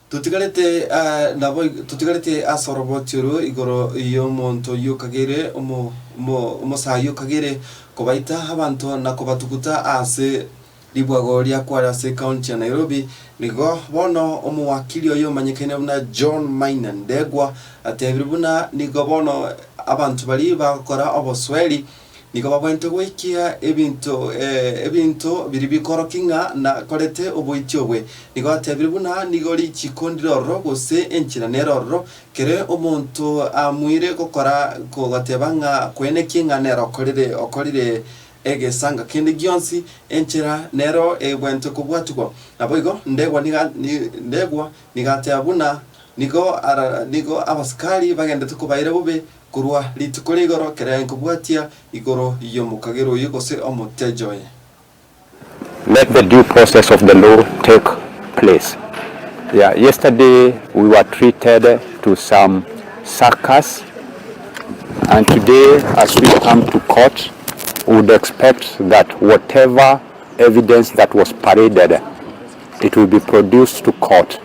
Totigarete nabo totigarete ase oroboti oro igoro y'omonto oyio okageire omo omo omosae okageire kobaita abanto na kobatuguta ase ribwago ria Kware ase ekaunti ya Nairobi. Nigo bono omowakili oyo omanyekaine buna John Maina Ndegwa atebire buna nigo bono abanto baria bagokora obosweri Nigo babwenerete goikia ebinto ebinto biria bikorokia ng'a nakorete oboiti obwe. Nigo atebire buna nigo richiko ndire ororo gose enchera nere ororo, kere omonto amuire gokora goteba ng'a kwenekie ng'a nere okorire okorire egesanga kende gionsi, enchera nero ebwenerete kobwatigwa. Naboigo Ndegwa niga Ndegwa nigo ateba buna nigo ara nigo abasikari bagenderete kobaira bobe Korwa rituko ria igoro kera nkobwatia igoro y'omokagera oyio gose omoteja oye. Let the due process of the law take place. Yeah, yesterday we were treated to some circus and today as we come to court we would expect that whatever evidence that was paraded it will be produced to court.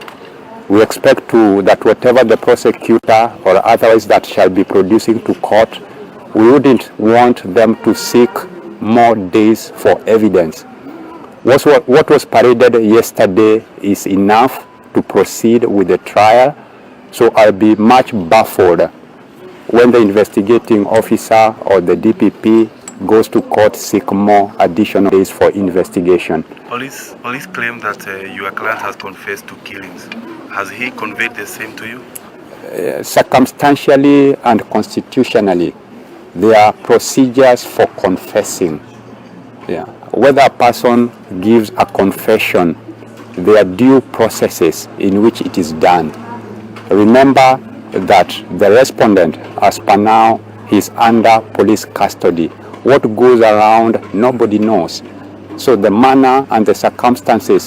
We expect to that whatever the prosecutor or otherwise that shall be producing to court, we wouldn't want them to seek more days for evidence. What, what was paraded yesterday is enough to proceed with the trial, so I'll be much baffled when the investigating officer or the DPP goes to court seek more additional days for investigation. Police, police claim that your client has confessed to killings. Has he conveyed the same to you? Circumstantially and constitutionally there are procedures for confessing. Yeah. Whether a person gives a confession, there are due processes in which it is done. Remember that the respondent, as per now, is under police custody. What goes around, nobody knows. So the manner and the circumstances